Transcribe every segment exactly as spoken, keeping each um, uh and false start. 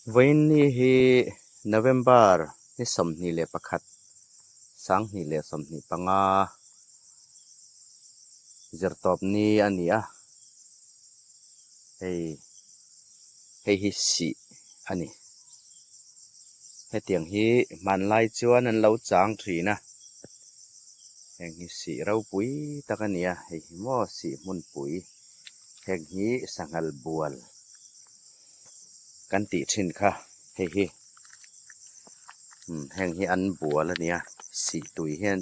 Vawiin ni hi November ni sawmhni le pakhat, sanghni le sawmhni panga, Zirtawp ni a ni a. Hei, hei hi sih a ni. Hetiang hi hmanlai chuan an lo chang ṭhin a. Heng hi sih ropui tak a ni a, hei hi maw sih hmunpui. Heng hi sanghal bual kan tih ṭhin kha, hei hi. Hmm, heng hi an bual a ni a, sih tui hian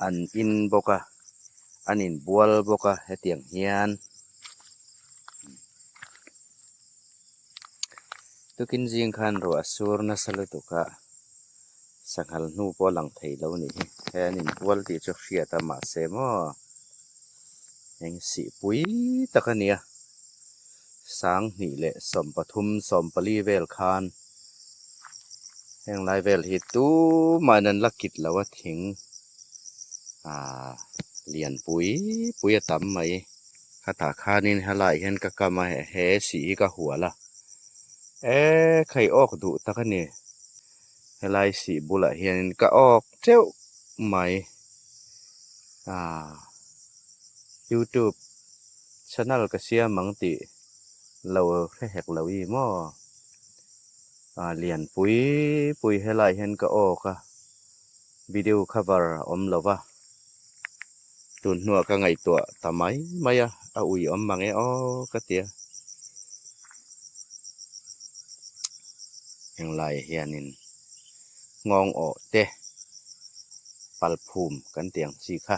an in bawk a, an inbual bawk a, hetiang hian. Tukin zing khan ruah a sur nasa lutuk a, sanghal hnu pawh a lang thei lo ni hi. He an inbual tih chu hriat a mahse maw. Heng sih pui tak a ni a. Sanghni le sawm pathum, sawm pali vel khan. Heng lai vel hi tumahin an la kit lo a, thing, a, lian pui pui a tam mai. Khatah khanin helai hian ka kam a, he, he sih hi ka hual a. E, khai awk duh tak a ni. Helai sih bulah hian ka awk teuh mai. A, YouTube channel ka siam ang tih lo hre hek lo i maw. A, lian pui pui helai hian ka awk a. Video cover awm lo va. Tun hnuah ka ngaihtuah ta mai mai a, a ui awm mang e aw ka tia. Heng lai hianin nghawng awh te, palphum kan tih ang chi kha,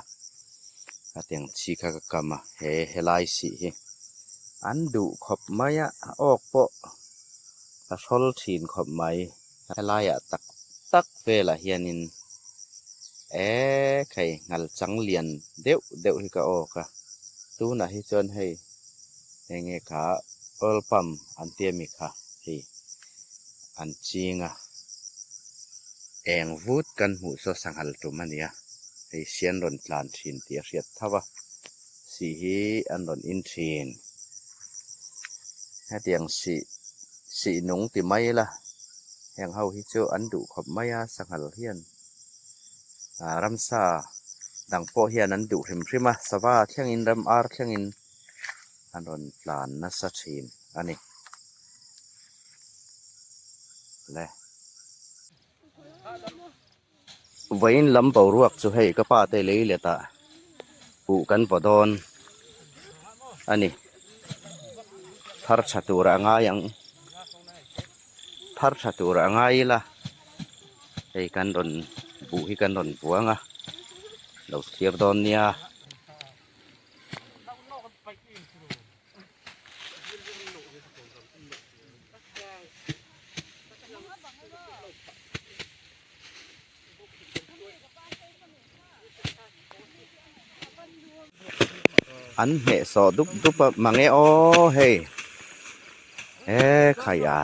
ka tih ang chi kha ka kam a, he, helai sih hi an duh khawp mai a, a awk pawh a hrawl ṭhin khawp mai. Helaiah tak tak velah hianin, e, khai ngal chang lian deuh deuh hi ka awk a. Tunah hi chuan hei, eng nge kha, oil pump an tia mi kha, hei, an ching a. Eng vut kan hmuh saw sanghal tum a nia. Hei, sih an rawn tlan ṭhin tih a hriat tho a. Sih hi an rawn in ṭhin. Hetiang sih, sih nung ti mai la. Heng ho hi chu an duh khawp mai a, sanghal hian. A, ramsa dang pawh hian an duh hrim hrim a, sava thlengin, ram ar thlengin an rawn tlan nasa ṭhin a ni. Le. Vawiin lam boruak chu hei ka pa te leiletah buh kan vaw dawn a ni. Thar ṭha tur a ngai ang, thar ṭha tur a ngai ila, hei kan rawn buh hi kan rawn buang a, lo thlir dawn nia. An hneh sawh dup dup a mang e aw hei. E khai a.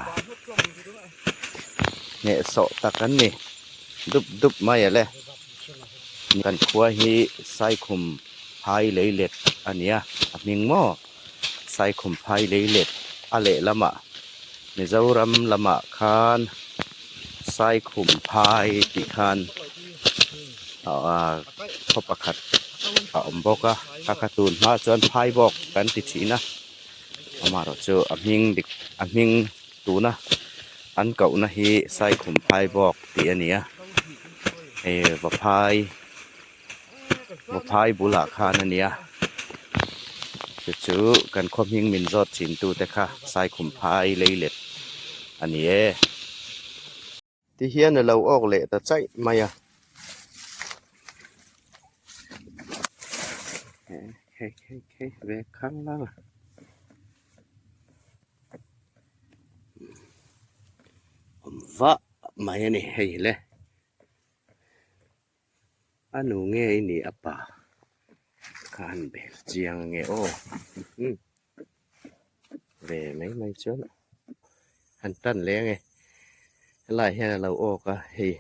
Hneh sawh tak an ni. Dup dup mai a le. Kan khua hi Saikhum Phai Leilet a nia. A hming maw? Saikhum Phai Leilet a leh lamah, Mizoram lamah khan Saikhum Phai tih khan a, a, khaw pakhat a awm bawk a, kha kha tun hma chuan Phaibawk kan ti ṭhin a, amaherawhchu a hming dik, a hming tuna an kohna hi Saikhum Phaibawk tih a ni a, e, Vaphai, Vaphai bulah khan a nia. Chu chu kan khaw hming min zawt ṭhin tu te kha Saikhum Phai Leilet a ni e. Ti hian a lo awk leh ta chaih mai a. Hei, hei, hei, ve khang lang a. Awm vah mai a ni hei le. A nu nge i ni a pa? Khan bel chiang nge aw. Hmm. Ve mai mai chuan han tan leh nge. Helai hian a lo awk a hei.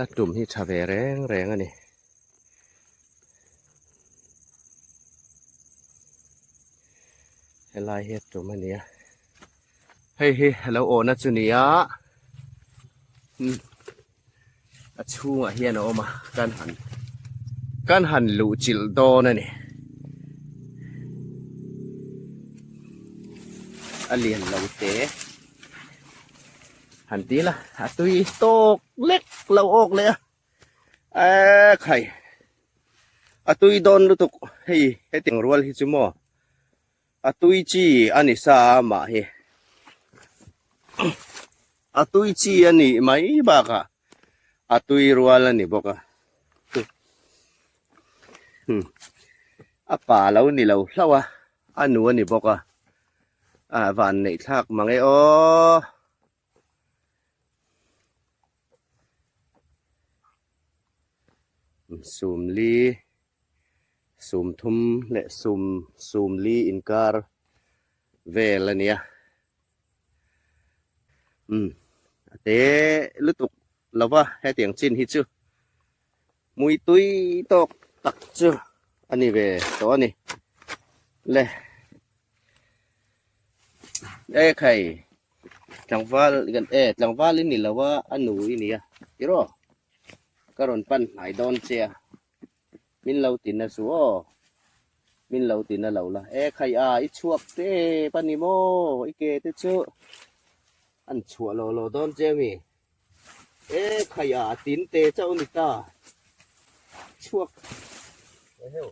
A tum hi ṭha ve reng reng a ni. Helai hi a tum a nia. Hei hi lo awna chu nia. Hmm. A chhungah hian a awm a, kan han, kan han luh chilh dawn a ni. A lian lo te. Han ti la, a tui tawk lek lo awk leh a. E khai. A tui dawn lutuk. Hei, hetiang rual hi chu maw. A tui chi a ni sa a mah hi. A tui chi a nih mai bakah a tui rual a ni bawk a. Hmm. A pa lo ni lo hlauh a, a nu a ni bawk a. A vanneihthlak mang e aw. Sum li, sum thum leh sum, sum li inkar vel a nia. Um, a te lutuk lo va, hetiang chin hi chu. Mui tui tawk tak chu a ni ve tawh a ni. Le. E khai. Tlangval kan, e, tlangval i ni lo a, a nu i ni a. Tiraw. Ka rawn pan hnai dawn che a. Min lo ti na chu aw. Min lo ti na lo la. E khai a, i chhuak te pa ni maw, i ke te chu. An chhuah lo lo dawn che mi. E khai a, tin te chauh ni ta. Chhuak. E heu.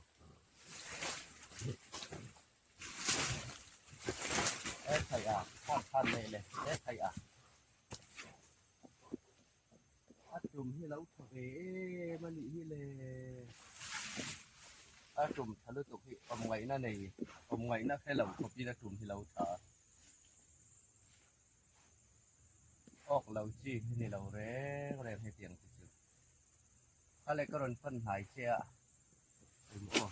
E khai a, khan khan le le. E khai a. A tum hi lo tha ve em a nih hi le. A tum tha lutuk hi awm ngaihna nei, awm ngaihna hre lo khawpin a tum hi lo tha. Awk lo chi hi ni lo reng reng hetiang te chu. Kha le ka rawn pan hnai che a. Tum aw.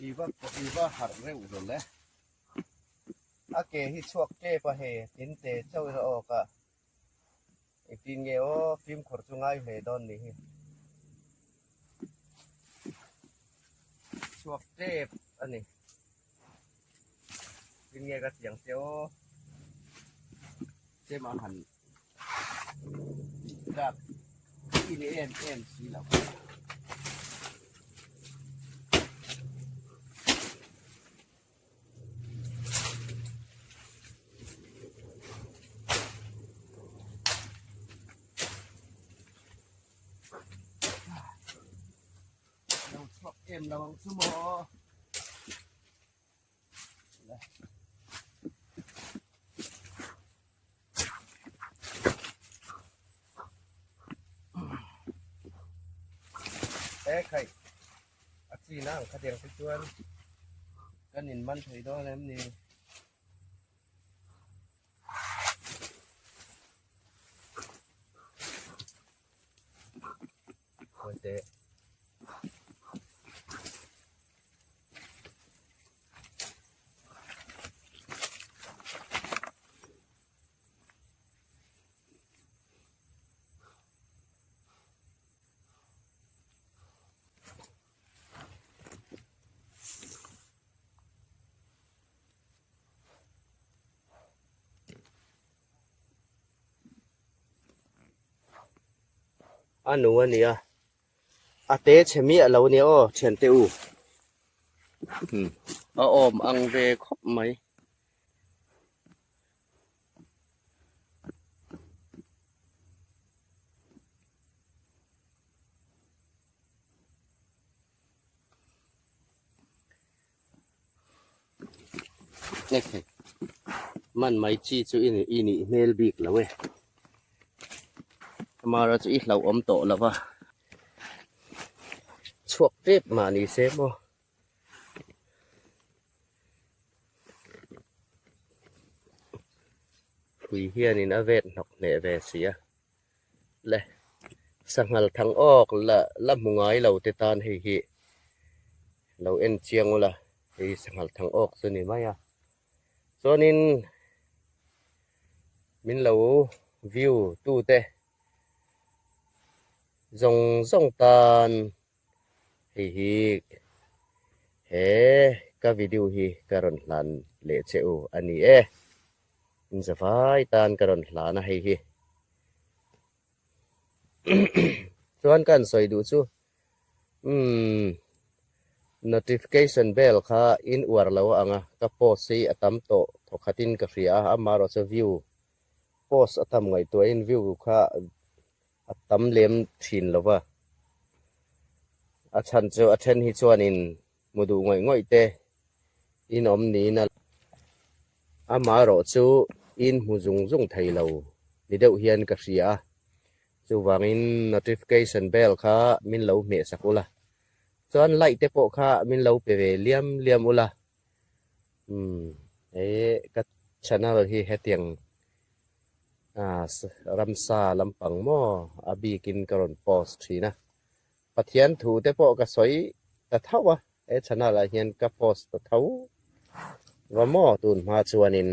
I va, i va harh reuh rawh le. A ke hi chhuak tep a he, tin te chauh i ra awk a. Engtin nge aw, fimkhur chu ngai hle dawn ni hi. Chhuak tep a ni. Tin nge ka tiang te aw. Chem a han dak i ni em em si lo. Lo chhuak em lo ang chu maw. E khai. A chi nang kha tiang te chuan kan inman thei dawn em ni? Kawite. A nu a nia. A te chhe miah lo nia aw, ṭhiante u. Hmm. A awm ang ve khawp mai. Nge khe. Man mai chi chu i ni, i nih hmel bik lo e. Amara chu i hlauhawm tawh lo va. Chhuak tep mah ni se maw. Hui hianin a vet hnawk hneh ve si a. Le, sanghal thang awk la, la hmu ngai lo te tan hei hi. Lo en chiang ula, hei sanghal thang awk chu ni mai a. Chuanin, min lo view tu te zawng zawng tan hei hi, he ka video hi ka rawn hlan leh che u a ni e. Zavai tan ka rawn hlan a hei hi. Chuan kan sawi duh chu, um, notification bell kha in uar lo ang a, ka post hi a tam tawh thawkhatin ka hria a, amarawh chu view, post a tam ngaihtuahin view kha a tam lem ṭhin lo va. A chhan chu a ṭhen hi chuanin hmu duh ngawih ngawih te in awm niin a, amarawh chu in hmu zung zung thei lo ni deuh hian ka hria a. Chuvangin notification bell kha min lo hmeh sak ula. Chuan like te pawh kha min lo pe ve liam liam ula. Hmm, e, ka channel hi hetiang, a, s-, ramsa lampang maw a bikin ka rawn post ṭhin a. Pathian thu te pawh ka sawi ta tho a, e channel ah hian ka post ta tho va maw tun hma chuanin.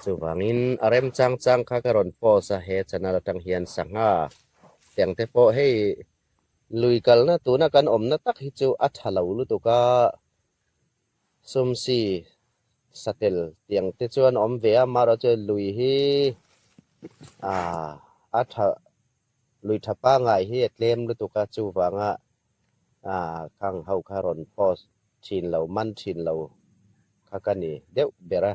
Chuvangin a remchang chang kha ka rawn post a, he channel aṭang hian sangha tiang te pawh hei lui kalna tuna kan awmna tak hi chu a ṭha lo lutuk a, sumsi satel tiang te chuan awm ve a, amarawh chu lui hi, a, a ṭha, lui ṭha pangngai hi a tlem lutuk a, chuvanga, a, khang ho kha rawn post ṭhin lo, man ṭhin lo kha ka ni deuh ber a.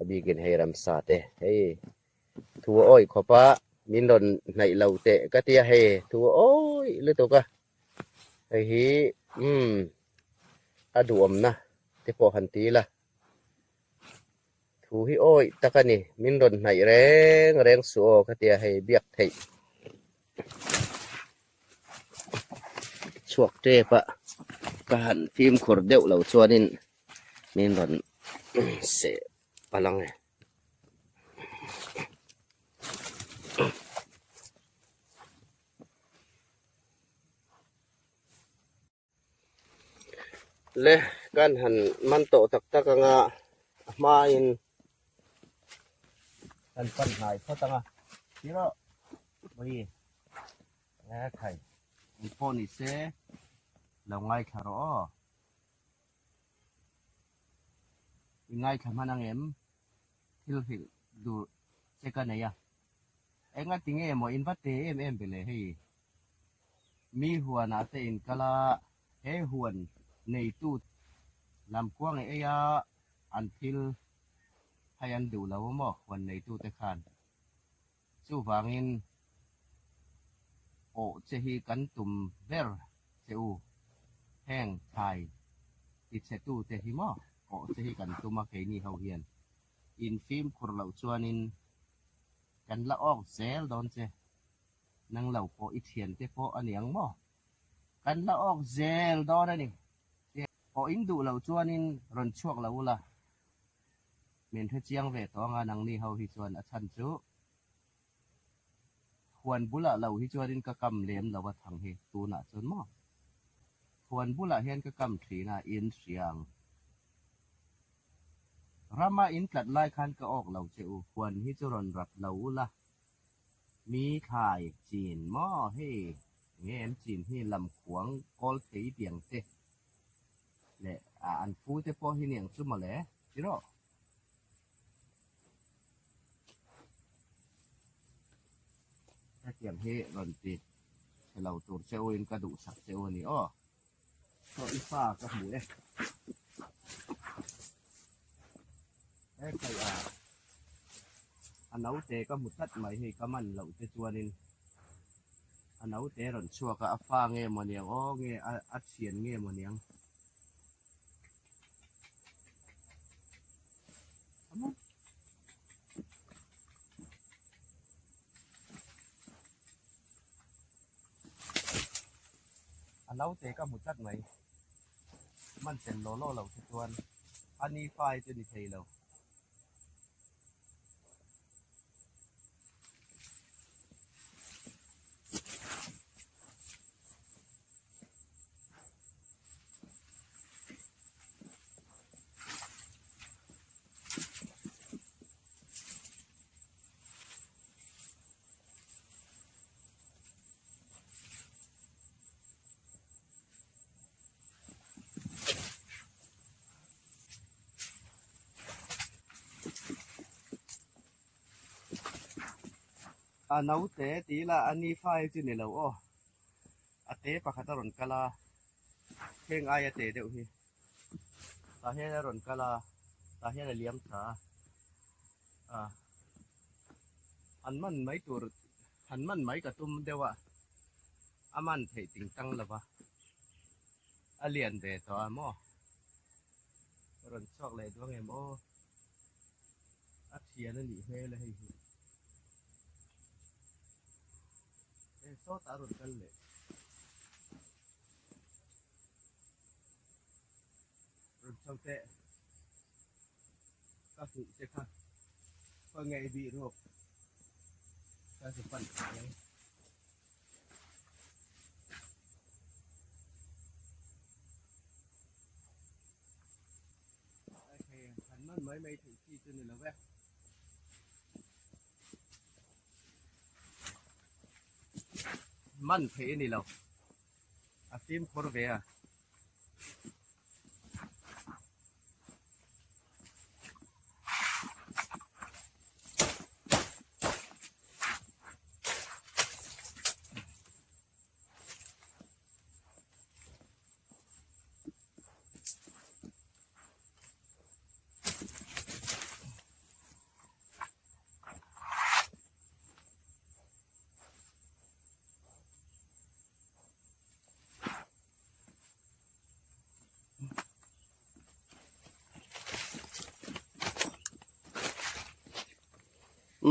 A bikin hei ramsa te hei thu a awih khawp a, min rawn hnaih lo teh ka tia hei, thu a awih lutuk a. Hei hi, um, a duhawmna te pawh han ti la. Thu hi awih tak a ni, min rawn hnaih reng reng suh aw ka tia hei, biak theih chhuak tep a ka han fimkhur deuh lo chuanin min rawn se palang e. Le, kan han man tawh tak tak anga, a hmain kan pan hnai phawt anga. Tiraw, ui, e khai, i pawh ni se, lo ngaithla rawh aw. I ngaithla hman ang em? Thil hrilh duh che ka nei a. Enga ti nge maw in va te em em bele hei. Mi huana te in kala, he huan neitu lam kuang e eia an thil hai an duh lo maw, huan neitu te khan. Chuvangin, aw che hi kan tum ber che u, heng thlai ti che tu te hi maw, aw che hi kan tum a keini ho hian. In fimkhur loh chuanin kan la awk zel dawn che. Nang lo pawh i ṭhiante pawh a ni ang maw? Kan la awk zel dawn a ni. Aw in duh loh chuanin rawn chhuak lo ula. Min hre chiang ve tawh anga nangni ho hi chuan a chhan chu. Huan bulah lo hi chuanin ka kam lem lo a thang hi tunah chuan maw. Huan bulah hian ka kam ṭhin a in hria ang. Rama in tlat lai khan ka awk lo che u, huan hi chu rawn rat lo ula. Mi thlai chin maw hei, nge em chin hi lam khuang kawl thei tiang te. Le, a, an fu te pawh hi niang chu mawle, tiraw. Hetiang hi rawn ti. He lo tur che u in ka duhsak che u a ni aw. Saw i fa ka hmu e. E khai a. A naute ka hmu tlat mai hei ka man loh te chuanin. A naute rawn chhuak a, a fa nge maw niang aw nge, a, a ṭhian nge maw niang. A naute ka hmu tlat mai. Man chen lo lo lo te chuan. A ni fai chu ni thei lo. A naute ti la, a ni fa hi chu ni lo aw. A te pakhat a rawn kal a. Heng ai a te deuh hi. Ta hian a rawn kal a. Ta hian a liam ṭha a. A. Han man mai tur, han man mai ka tum deuh a. A man theih ting tang lo va. A lian ve tawh a maw. Rawn chhuak leh duang em aw. A thian a nih hmel a hei hi. E, sawtah rawn kal leh. Rawn chho te. Ka hmuh te kha. Ka ngei bik ruok. Ka zu pan kha. Ai, hei, han man mai mai thei chi chu ni lo ve. Man thei ni lo. A fim khawr ve a.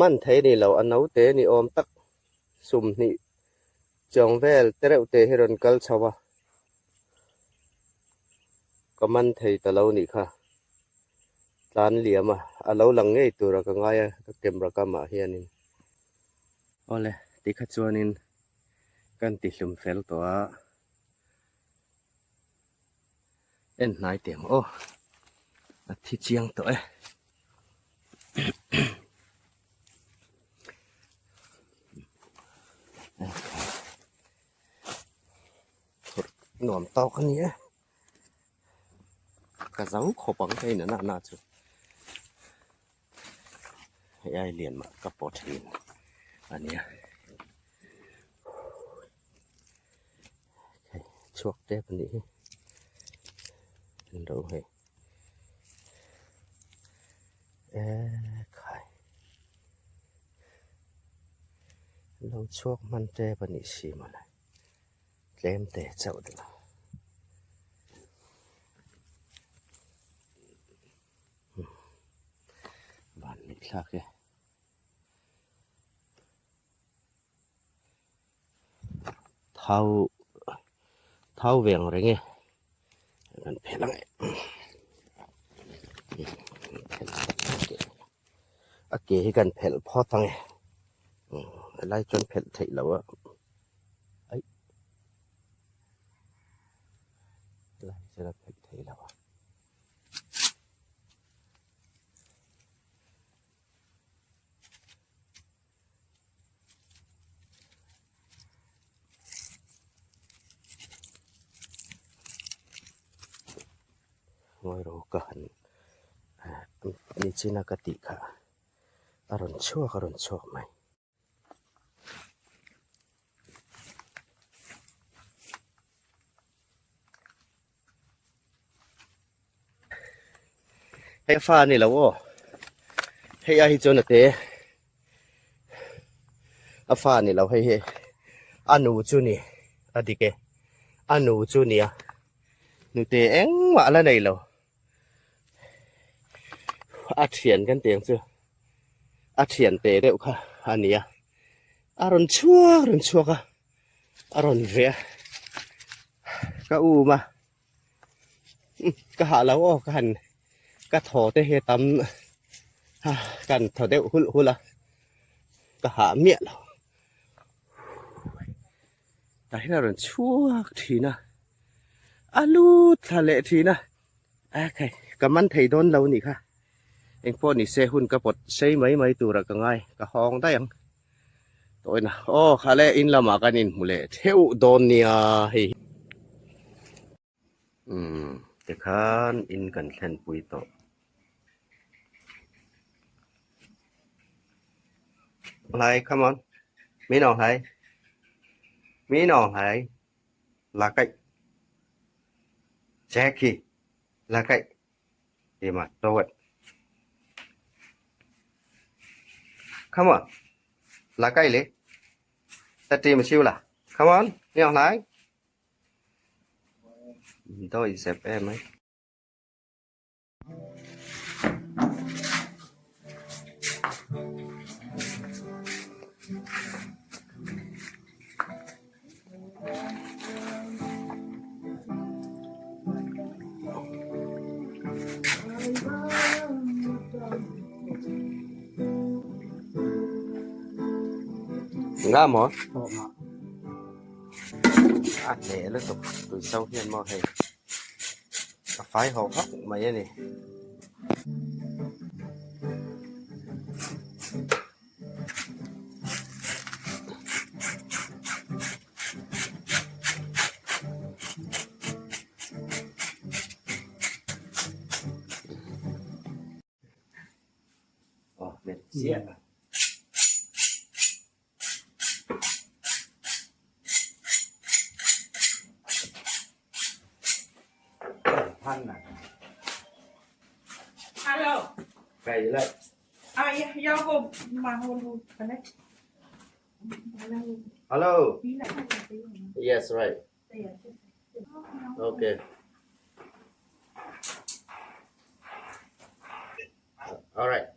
Man thei ni lo, a naute ni awm tak, sum hnih chawng vel te reuh te hi rawn kal chho a. Ka man thei ta lo nih kha. Tlan liam a, a lo lang ngei tura ka ngai a, ka camera kamah hianin. Awle, ti kha chuanin kan ti hlum fel tawh a. En hnai teng aw. A thi chiang tawh e. Thurh nuam tawk a ni e. Ka zau khawp ang ka in a na na chu. Hei ai lian mah ka pawt ṭhin a nia. Hei, chhuak te pawh ni hi. An lo hei. E khai. Lo chhuak hman te pawh ni si mawle. Tlem te chauh deuh. Van mit thlak e. Thau, thau veng reng e. Kan phelh ang e. A ke hi kan phelh phawt ang e. A lai chuan phelh theih lo a. Ai. A lai chuan a phelh theih lo a. Ngawi ro ka han, eh, nichina ka tih kha. A rawn chhuak, a rawn chhuak mai. Hei a fa ni lo aw. Hei a hi chuan a te. A fa ni lo hei hi. A nu chu ni. A dik e. A nu chu nia. Nute engmah la nei lo. A ṭhian kan tih ang chu. A ṭhian te deuh kha a nia. A rawn chhuak, rawn chhuak a. A rawn ve a. Ka um a. Ka hah lo aw, ka han, ka thaw te hi tam, ha, kan thaw deuh hulh hulh a. Ka hah miah lo. Tah hian a rawn chhuak ṭhin a. A lut thla leh ṭhin a. A khai, ka man thei dawn lo ni kha. Engpawh ni se hun ka pawt sei mai mai tura ka ngai, ka hawng daih ang. Tawina, aw, kha le in lamah kan inhmu leh theuh dawn nia hei. Um, tikhan in kan thlenpui tawh. Lai, come on. Mi naw hai. Mi naw hai. Lakai. Jackie. Lakai. Dima, towet. Come on. Lakai le. Ta team siu la. Come on. Mi naw hai. Doi sep em ai. Nga maw? Aw, nga. A hne lutuk, tui sau hian maw hei. A fai hawk hawk mai a ni. Aw, met chiah. Hello. Kai la. Ah, yeah, yeah, go, ma, go, go, connect. Hello. Yes, right. Okay. All right.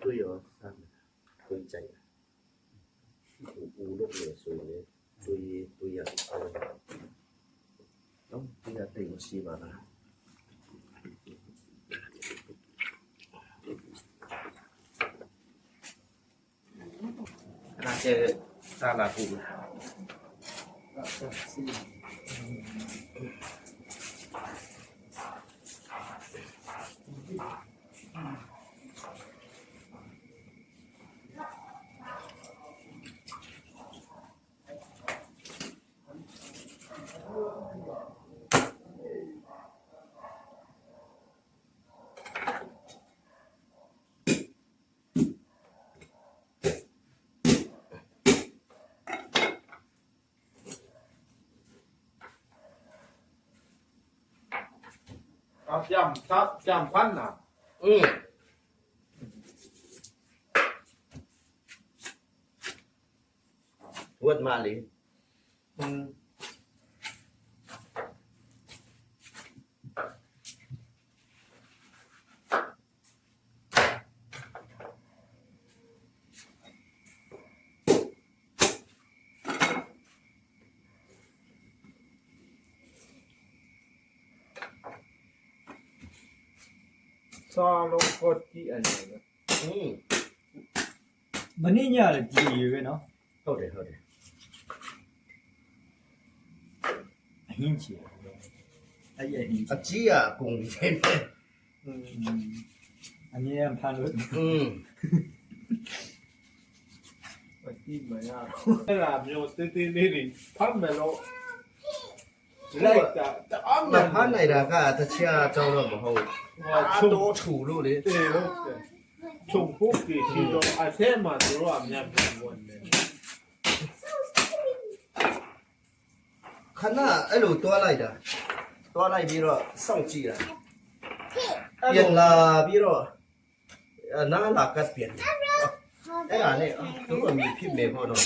Tui aw, san. Tui chai. U, u luk le su le. Tui, tui a. Tui a tui a si ba na. A thiam, thiam khan na. Mm. What mali? Mm. Sa lo kot ki an. Hmm. Mani nya le ti yu no. Hau de, hau de. A hing chi. Ai, a hing. A chi a kung chen. Hmm. Ani am phan lo. Hmm. A ti ma ya. La myo ti ti ni ni. Phan me lo. Lai ta, ta am na phan nai ra ka ta chia chau lo ma ho. Wa a chung. To chu lu le. Te lo te. Chung pu ki chi lo a se ma tu lo am nya pu won ne. Khana a lo to lai da. To lai bi ro song chi la. Pian la bi ro. A, na la kat pian. E la ne, a, tu ro mi phim me ho no.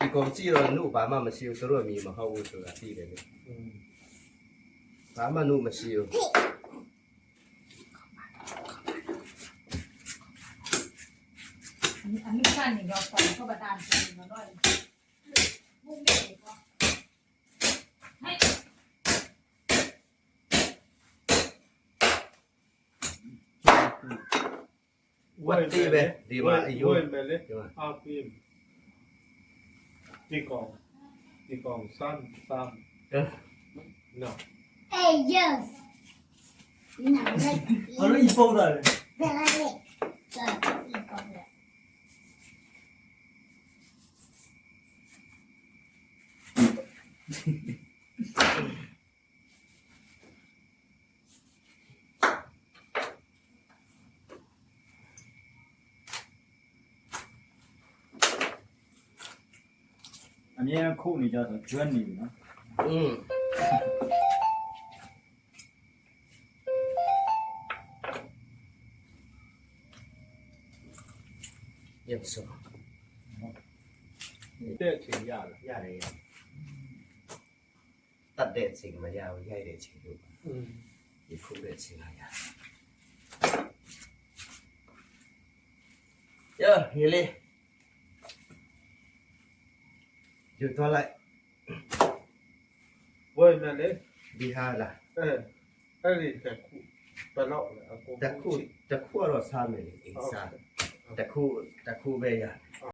I kom chi ro nu ba ma ma siu tu ro mi ma ho u tu la ti le ne. Ba ma nu ma siu. Ani, ani kan ni ga pa ko ba dan ni ga no. Mu me ko. Hai. Wai ti ve, di ma, wai, ayu. Wai mele. Di ma. A kim. Ti kong. Ti kong san, san. Eh. No. Eh, yes. ဘာလို့ အီး ပုတ်တာလဲ။ အမြဲတမ်းခုတ်နေကြဆို ကျွမ်းနေပြီနော်။ อืม ရုပ်ဆို တက်ချင်ရလား။ ရတယ် ရတယ် တတ်တဲ့အချိန်မှာရအောင် ရိုက်တဲ့အချိန်တို့ပါ။ อืม ဒီခုတ်တဲ့အချိန်ကရ။ ရ ရေလေး ယူသွားလိုက်။ ဝယ်မယ်လေ။ ဒီဟာလား။ အဲ အဲ့ဒီတစ်ခု ဘယ်လောက်လဲ။ အကုန် တစ်ခု တစ်ခုကတော့စားမယ်လေ။ အိမ်စား။ ဟုတ်ကဲ့။ တစ်ခု တစ်ခုပဲရ